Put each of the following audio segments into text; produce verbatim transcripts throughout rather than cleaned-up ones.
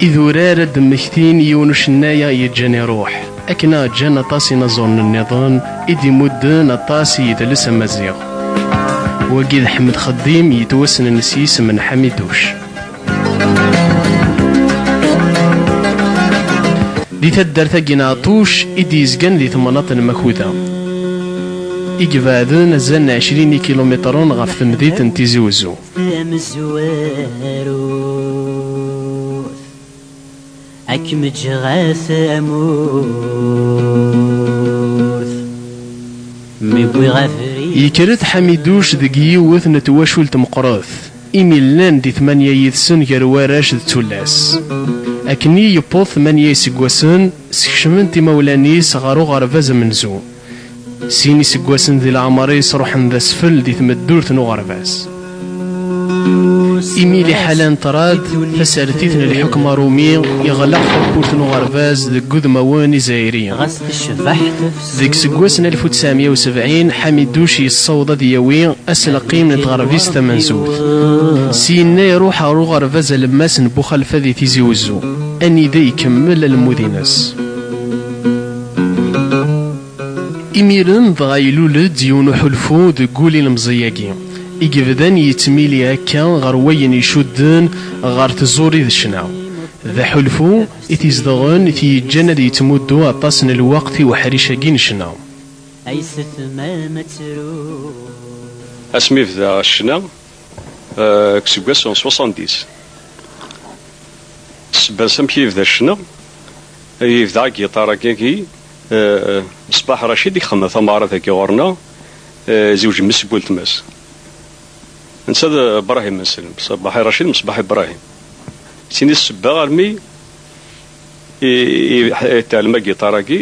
Idurar ad d-mmektin yiwen ucennay i ɣ-yeǧǧan iruḥ, akken a ɣ-ǧǧan aṭas inaẓuren nniḍen i d-imudden aṭas i yidles amaziɣ. Wagi d Ḥmed Xeddim, yettwassnen s yisem n Ḥamiduc. Di taddart-agi n Ɛeṭṭuc i d-yezgan di temnaḍt n Makuda, i ibeɛden azal n ɛecrin ikilumitren ɣef temdint n Tizi Uzzu. Tamezwarut, ad kem-ǧǧeɣ a tamurt, mi wwiɣ abrid. Yekker-d Ḥamiduc deg yiwet n twacult meqqret, imi llan di tmanya yid-sen gar warrac d tullas. Akken i yewweḍ tmanya iseggasen, skecmen-t imawlan-is ɣer uɣerbaz amenzu. Sin iseggasen di leɛmer-is ruḥen d asfel di tmeddurt n uɣerbaz. Imi liḥala n ṭṭrad, tasertit n lḥukm arumi iɣleq tawwurt n uɣerbaz deg wudmawen izzayriyen. Deg seggasen alef u tesɛemya u sebɛin, Ḥamiduc yessaweḍ ad yawi aselqim n tɣerbizt tamenzut. Syenna iruḥ ɣer uɣerbaz alemmas n Buxalfa di Tizi Uzzu, anida ikemmel almud-ines. Imiren dɣa ilul-d yiwen uḥulfu deg wul ilemẓi-agi, i yebdan yettmili akka ɣer wayen icudden ɣer tẓuri d ccna. D aḥulfu i t-izedɣen, i t-yeǧǧan ad yettmuddu aṭas n lweqt i uḥric-agi n ccna. Ay s tmam ad tru. Asmi bda ccna, eh, deg useggas n soixante-dix. Ssebba-s amek i yebda ccna, yebda agiṭar-agi, eh, Mṣbaḥ Racid i ixedmen tameɣra dagi ɣur-neɣ, eh, zewǧ mmi-s n weltma-s. Netta d Brahim Nselem, Ṣbaḥ Racid, Mṣbaḥ Ibrahim. Sin i ssebba armi i, i, i teɛlem agiṭar-agi.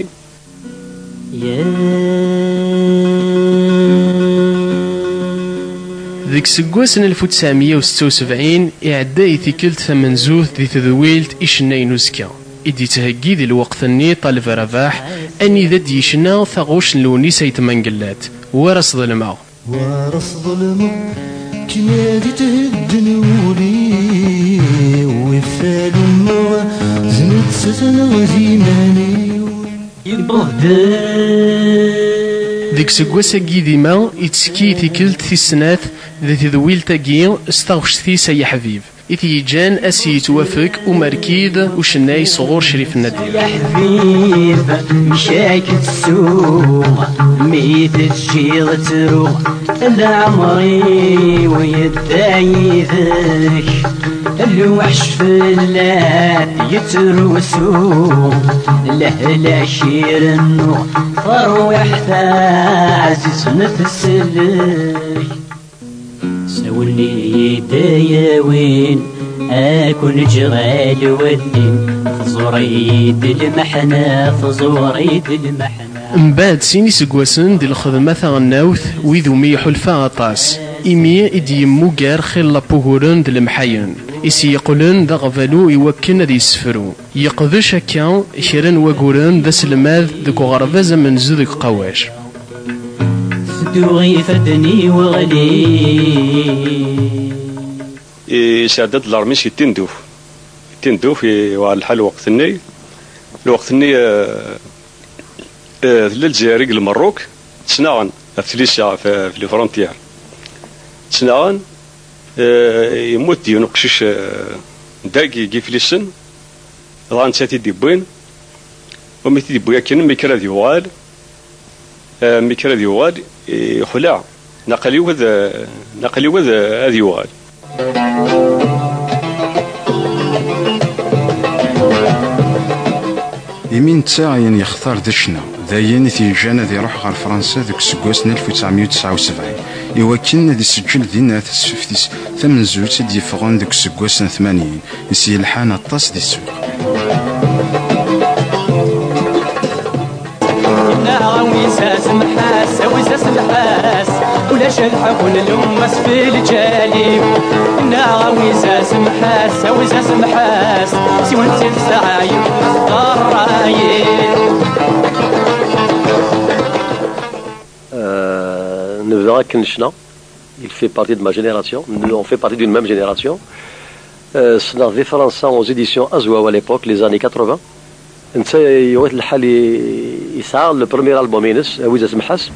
Deg seggasen alef u tesɛemya u setta u sebɛin, iɛedda i tikkelt tamenzut di tedwilt Icennayen Uzekka, i d-yettheggi di lweqt-nni Ṭaleb Rabaḥ, anida d-yecna taɣuct n Lewnis Ayt Mengellat, War aseḍlem-a. War aseḍlem-a, akken ad ithedden wul-iw, ifal ummeɣ, d nettat neɣ d iman-iw. Yewweḍ-d. Deg useggas-agi dima, ittekki i tikkelt tis snat di tedwilt-agi s taɣect-is Ay aḥbib, i t-yeǧǧan a s-yettwafek umerkid ucennay sɣur Crif n At Diri. Ay aḥbib, mcak tsuɣ, mi teǧǧiḍ ttruɣ, leɛmer-iw yedda yid-k. Lweḥc fell-ak yettrusu, lehlak irennu, tarwiḥt ɛzizen teslek. Sawen-iyi-d ay awin, ad ken-ǧǧeɣ a lwaldin, tẓur-iyi-d lmeḥna, tẓur-iyi-d lmeḥna. Mbeɛd sin iseggasen di lxedma taɣelnawt, wid umi iḥulfa aṭas, imi i d-yemmuger xilla n wuguren d lemḥayen, i s-yeqqlen d aɣbalu i wakken ad yessefru. Yeqdec akka kra n waguren d aselmad deg uɣerbaz amenzu deg Qawac. Tedduɣ ifadden-iw ɣli. Yesɛedda-d larmi si Tinduf. Tinduf, iwɛer lḥal lweqt-nni. Lweqt-nni, eh, eh, tella Lezzayer deg Lmerruk, ttnaɣen ɣef tlisa, ɣef, ɣef les frontières. Ttnaɣen, eh, yemmut-d yiwen uqcic, eh, dagi deg Iflisen, dɣa netta i t-id-iwwin. Umi t-id-iwwi akken, mi kra ad yuɣal, eh, mi kra ad yuɣal, ixleɛ. Naqal-iw ad, naqal-iw ad, ad yuɣal. Imi netta ayen yextar d ccna, d ayen i t-yeǧǧan ad iruḥ ɣer Fransa deg useggas n alef u tesɛemya u tesɛa u sebɛin, i wakken ad iseǧǧel dinna tasfift-is tamenzut i d-yeffɣen deg useggas n tmanyin, i s-yelḥan aṭas di ssuq. Inna awiz asemḥas, awiz asemḥas, ulac lḥeqq n lummas fi lǧal-iw. Inna awiz asemḥas, awiz asemḥas, siwen si tesɛa yemma teqqa ṛṛay-iw. Euh, nebda akken ccna. Il fait partie de ma génération. Nous, on fait partie d'une même génération. Euh, ssneɣ di Fransa aux éditions Azwaw à l'époque, les années quatre-vingts. Netta yuɣ-it lḥal i-, yesɛa le premier album-ines, Wiza Semḥas.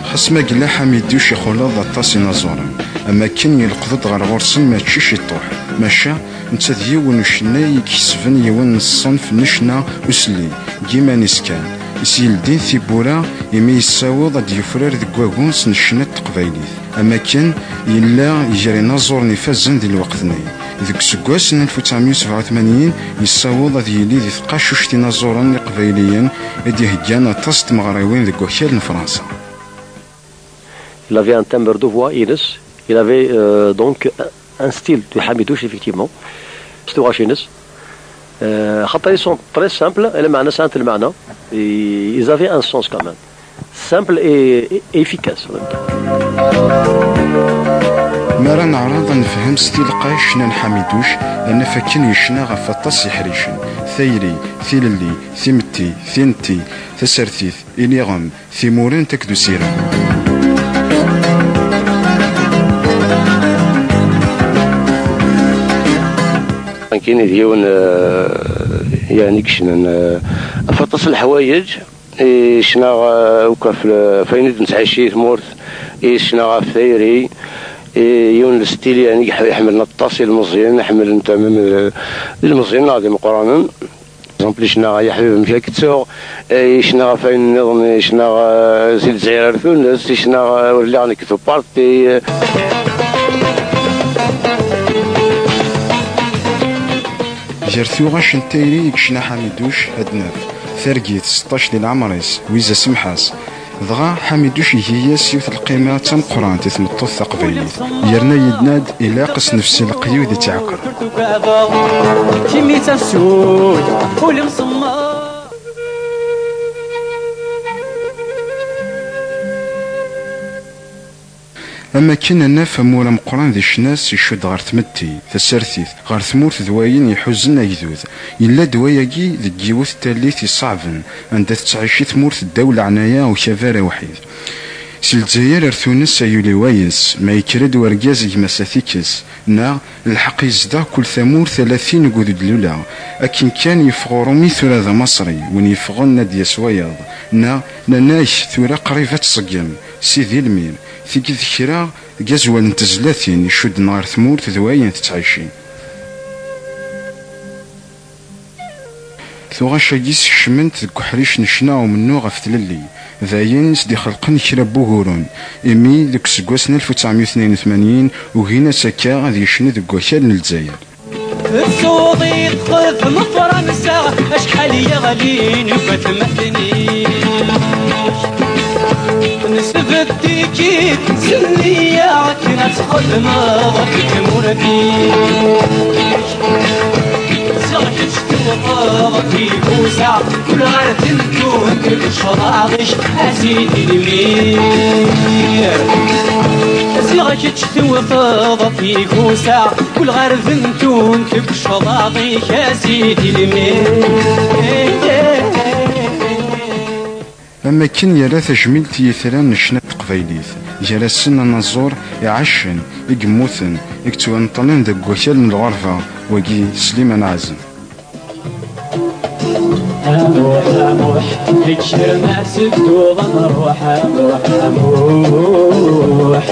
Xas ma yella Ḥamiduc ixuleḍ aṭas inaẓuren, am akken yelqeḍ-d ɣer ɣur-sen mačči ciṭuḥ, maca netta d yiwen n ucennay i ikesben yiwen n ṣṣenf n ccna uselli, deg yiman-is kan, i s-yeldin tiwwura imi yessaweḍ ad d-yufrar deg wagens n ccna n teqbaylit. Am akken yella gar inaẓuren ifazen di lweqt-nni. Deg useggas n alef u tesɛemya u sebɛa u tmanyin, yessaweḍ ad yili di tqacuct inaẓuren iqbayliyen i d-iheggan aṭas n tmeɣriwin deg wakal n Fransa. Il avait un timbre de voix ines. Il avait, euh, donc un style de Hamidouche, effectivement. S tuɣac-ines. Euh, xaṭer ils sont très simples, lameɛna sɛant lmeɛna. Et ils avaient un sens quand même. Simple et, et efficace en même temps. Mi ara neɛreḍ ad nefhem s tilqa ccna n Ḥamiduc, ad naf akken yecna ɣef waṭas iḥricen: tayri, tilelli, timetti, tinetti, tasertit, iniɣem, timurent akked usirem. Nekkini d yiwen, eh, yeɛni i yecnan, eh, ɣef aṭas n leḥwayeǧ. I ccna, eh, akk ɣef l-, ɣef wayen i d-nettɛici i tmurt, i ccna ɣef tayri, i yiwen n stil yeɛni i yeḥ-, iḥemmlen aṭas ilmeẓyen, ḥemmlen tamam, eh, ilmeẓyen neɣ d imeqqranen. Exemple, icna ɣer Yeḥbib amek ad k-ttuɣ, eh, icna ɣef wayen nniḍen, icna, eh, si Lezzayer ar Tunes, icna, eh, ur lliɣ nekk d uparti, eh. Gar tuɣac n tayri i yecna Ḥamiduc, ad naf Targit, seṭṭac di leɛmer-is, Wiza Semḥas. Dɣa Ḥamiduc iga-yas yiwet n lqima d tameqqrant i tmeṭṭut taqbaylit, yerna yenna-d ilaq ad s-nefsi leqyud i tt-iɛeqqren. Kemmi d tafsut, ul imsemmer. Am akken ad naf amur ameqqran di ccna-s icudd ɣer tmetti, tasertit, ɣer tmurt d wayen iḥuzen agdud. Yella-d wayagi deg yiwet n tallit iṣeɛben, anda tettɛici tmurt ddaw leɛnaya ukabar awḥid. Si Lezzayer ar Tunes ay uli wayes, ma yekker-d wergaz gma-s ad t-ikkes, neɣ lḥeqq yezdeɣ kul tamurt ala tin deg ur d-lula. Akken kan yeffeɣ uṛumi tura d amaṣri, win yeffɣen ad d-yas wayeḍ, neɣ nnan-ak tura qrib ad tṣeggem, Sidi Lmir. Tigi d kra deg azwel n tezlatin icudden ɣer tmurt d wayen tettɛici. Tuɣac-agi skecment deg uḥric n ccna umennuɣ ɣef tlelli, d ayen s-d-ixelqen kra n wugurun, imi deg useggas n alef u tesɛemya u tnin u tmanyin ugin-as akka ad yecnu deg wakal n Lezzayer. Tsuḍi txedm Fransa, acḥal yeɣlin yufa tmatni. Nesbedd tikit, zenni akken ad txedmeḍ di tmurt-ik. Ziɣ kečč tewteḍ tigusa, kul ɣer tentun deg ccḍaḍ-ik, a sidi Lmir. Ziɣ kečč tewteḍ tigusa, kul ɣer tentun deg ccḍaḍ-ik, a sidi Lmir. Am akken yerra tajmilt i yitran n ccna n teqbaylit, gar-asen anaẓur iɛaccen, i yemmuten, i yettwaneṭlen deg wakal n lɣerba, wagi Sliman Ɛazem. A Muḥ, a Muḥ, kcer ma tedduḍ, a Muḥ, a Muḥ, a Muḥ.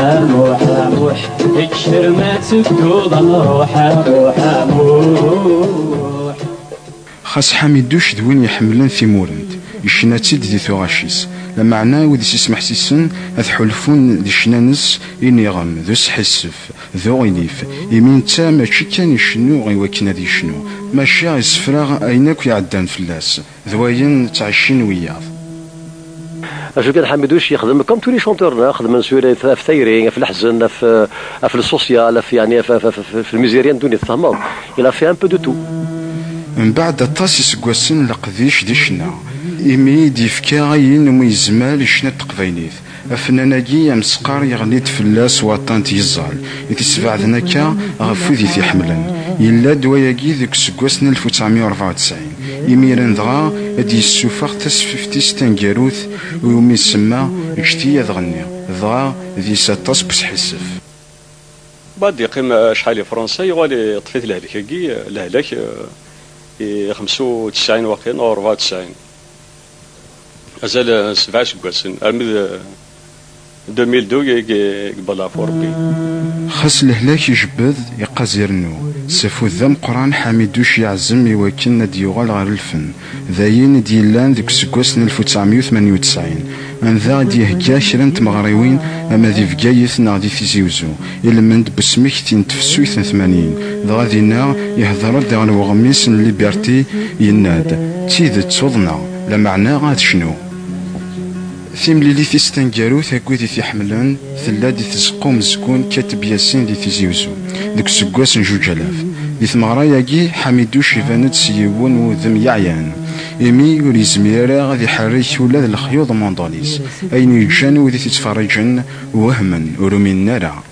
A Muḥ, a Muḥ, kcer ma tedduḍ, a Muḥ, a Muḥ, a Muḥ. Xas Ḥamiduc d win iḥemmlen timurent, yecna-tt-id di tuɣac-is. Lameɛna wid i s-ismeḥsisen ad ḥulfun di ccna-nnes, iniɣem d usḥissef, d uɣilif, imi netta mačči kan icennu i wakken ad yecnu, maca isefra ayen akk iɛeddan fell-as, d wayen ttɛiccin wiyaḍ. Acu kan, Ḥamiduc yexdem comme tous les chanteurs, xedmen swilayt ɣef tayri, ɣef leḥzen, ɣef, ɣef le social, ɣef, yeɛni, ɣef, ɣef, ɣef, ɣef lmizirya n ddunit, tfehmeḍ. Il a fait un peu de tout. Mbeɛd aṭas iseggasen n leqdic di ccna, imi i d-yefka ayen umi yezmer i ccna n teqbaylit. Afennan-agi amesqar yeɣli-d fell-as waṭṭan n tgeẓẓal i t-isbeɛden akka ɣef wid i t-iḥemmlen. Yella-d wayagi deg useggas n alef u tesɛemya u rebɛa u tesɛin. Imiren dɣa ad d-yessufeɣ tasfift-is taneggarut iwumi isemma Ǧǧet-iyi ad ɣenniɣ, dɣa deg-s aṭas n usḥissef. Ad yeqqim acḥal i Fransa, yuɣal yeṭṭef-it lehlak-agi, lehlak, eh, i xemsa u tesɛin waqil, neɣ rebɛa u tesɛin. Azal, eh, sebɛa iseggasen, armi d, eh, deux mille deux i, i, i yewweḍ leɛfu Rebbi. Xas lehlak ijebbed, iqqaz irennu. S afud d ameqqran, Ḥamiduc yeɛzem i wakken ad d-yuɣal ɣer lfen. D ayen i d-yellan deg useggas n alef u tesɛemya u tmenya u tesɛin, anda i d-ihegga kra n tmeɣriwin, ama di Bgayet neɣ di Tizi Uzzu, ilmend n usmekti n tefsut n tmanyin, dɣa dinna ihder-d ɣer weɣmis n Liberté, yenna-d: "D tidet, uḍneɣ, lameɛna ad cnuɣ." Timlilit-is taneggarut akked i t-iḥemmlen tella-d di tzeqqa umezgun Kateb Yasin di Tizi Uzzu, deg useggas n zuǧ alaf. Di tmeɣra-agi, Ḥamiduc iban-d s yiwen n wudem yeɛyan, imi ur yezmir ara ad iḥerrek ula d lexyuḍ n wunḍul-is, ayen yeǧǧan wid i t-ittferriǧen wehmen, ur uminen ara.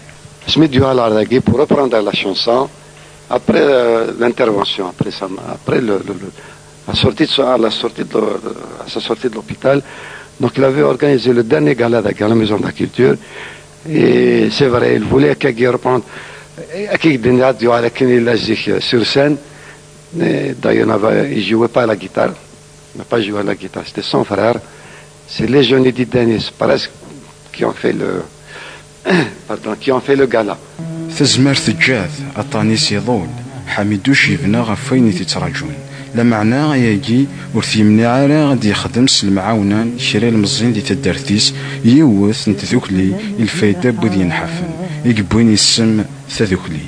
Asmi d-yuɣal ɣer dagi pour reprendre la chanson, après, euh, l'intervention, après ça, après le, le, le, la sortie de, son- à la sortie de, à sa sortie de l'hôpital, donc il avait organisé le dernier gala à la Maison de la Culture. Et c'est vrai, il voulait qu'il reprenne, qu'il y ait des radio à la sur scène. Et d'ailleurs, il ne jouait pas la guitare. Il n'a pas joué la guitare. C'était son frère. C'est les jeunes du Danis, presque, qui ont fait le, pardon, qui ont fait le gala. Tazmert teǧǧa-t, aṭṭan-is iḍul. Ḥamiduc yebna ɣef wayen i t-ittraǧun. Lameɛna ayagi ur t-yemniɛ ara ad yexdem s lemɛawna n kra ilmeẓyen di taddart-is, yiwet n tdukli i lfayda n wid yenḥafen, i yewwin isem tadukli.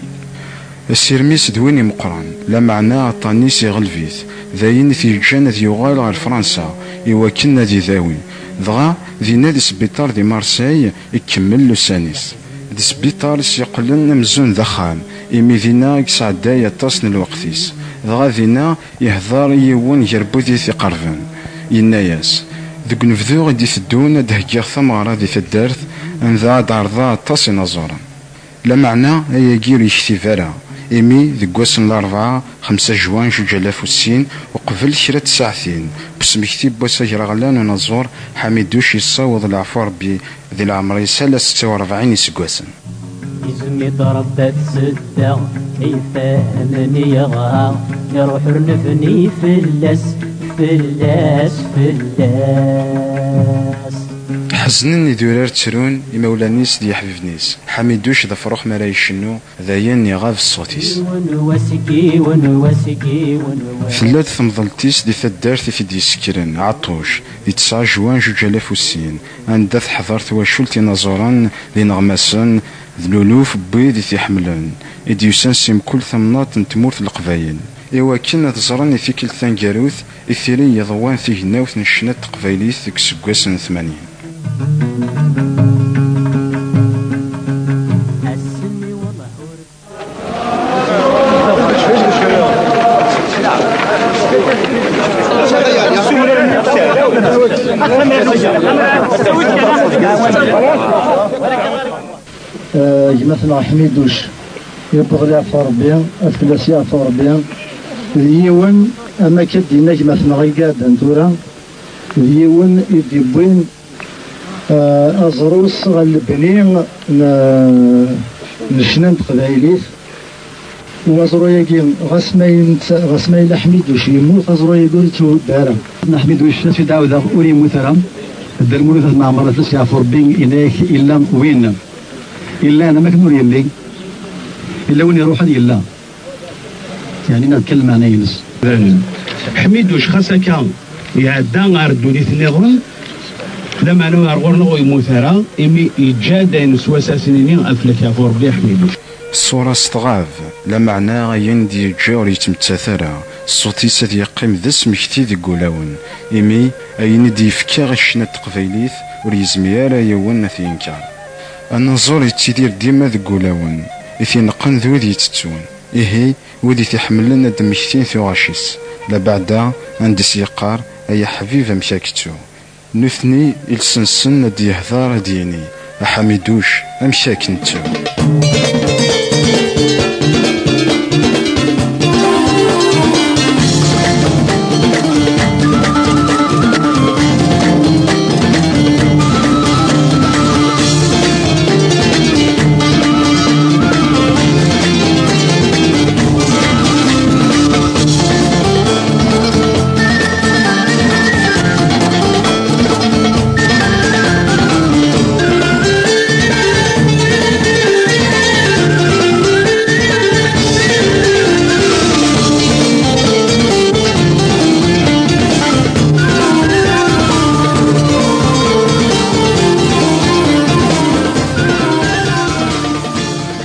Asirem-is d win imeqqren, lameɛna aṭṭan-is iɣleb-it, d ayen i t-yeǧǧan ad yuɣal ɣer Fransa i wakken ad idawi. Dɣa dinna di sbiṭar di Marseille ikemmel lussan-is. D sbiṭar i s-yeqqlen amzun d axxam, imi dinna i yesɛedday aṭas n lweqt-is. Dɣa dinna ihder i yiwen gar wid i t-iqerben. Yenna-yas: "Deg unebdu i d-iteddun ad d-heggiɣ tameɣra di taddart, anda ad d-ɛerḍeɣ aṭas inaẓuren." Lameɛna ayagi ur yektib ara, imi deg wass n larebɛa, xemsa juin zuǧ alaf u sin, uqbel kra n tsaɛtin, deg usmekti n wass agraɣlan n unaẓur, Ḥamiduc yessaweḍ leɛfu Rebbi di leɛmer-is ala setta u rebɛin iseggasen. Izem-it Rebbi ad sedda, ifhem mi yeɣra, iruḥ ur nebni fell-as, fell-as, fell-as. Ḥeznen idurar ttrun imawlan-is d yeḥbiben-is. Ḥamiduc d afrux mi ara icennu, d ayen iɣab ṣṣut-is. Tella-d temḍelt-is di taddart i t-id-yessekren, Ɛeṭṭuc, di tesɛa juin zuǧ alaf u sin, anda teḥḍer twacult inaẓuren d ineɣmasen d luluf n wid i t-iḥemmlen, i d-yusan si mkul tamnaḍt n tmurt n Leqbayel, i wakken ad ẓren i tikkelt taneggarut i tili yeḍwan tigennawt n ccna n teqbaylit deg useggas n tmanyin. Eh, gma-tneɣ Ḥmiduc, yewweḍ leɛfu Ṛebbi, ad fell-as yeɛfu Ṛebbi. D yiwen, am akka d-yenna gma-tneɣ i iɛeddan tura, d yiwen i d-yewwin, eh, aẓru-s ɣer lebni n, n ccna n teqbaylit. U aẓru-agi, ɣas ma yenta-, ɣas ma yella Ḥmiduc yemmut, aẓru-agi ur yetthudd ara. Ḥmiduc, ad t-id-ɛawdeɣ, ur yemmut ara. Dda Lmulud At Mɛemmer, ad as-yeɛfu Ṛebbi, yenna-yak illa win. Illan am akken ur yelli. Illa win iruḥen yella. Yeɛni neɣ kan lmeɛna-ines. Ḥmiduc xas akka iɛedda ɣer ddunit nniḍen, lameɛna ar ɣur-neɣ ur yemmut ara, imi yeǧǧa-d ayen s wasasen-nni ad fell-ak yeɛfu Ṛebbi a Ḥmiduc. Ṣṣura-s tɣab, lameɛna ayen d-yeǧǧa ur yettmettat ara, ṣṣut-is ad yeqqim d asmekti deg wulawen, imi ayen i d-yefka i ccna n teqbaylit ur yezmir ara yiwen ad t-yenker. Anaẓur yettidir dima deg wulawen, i t-ineqqen d wid yettettun. Ihi, wid i t-iḥemmlen ad d-mmektin tuɣac-is, labeɛda anda i s-yeqqar: "Ay aḥbib, amek ad k-ttuɣ?" Nutni, iles-nsen ad d-yehder, ad d-yini: "A Ḥamiduc, amek ad k-nettu?"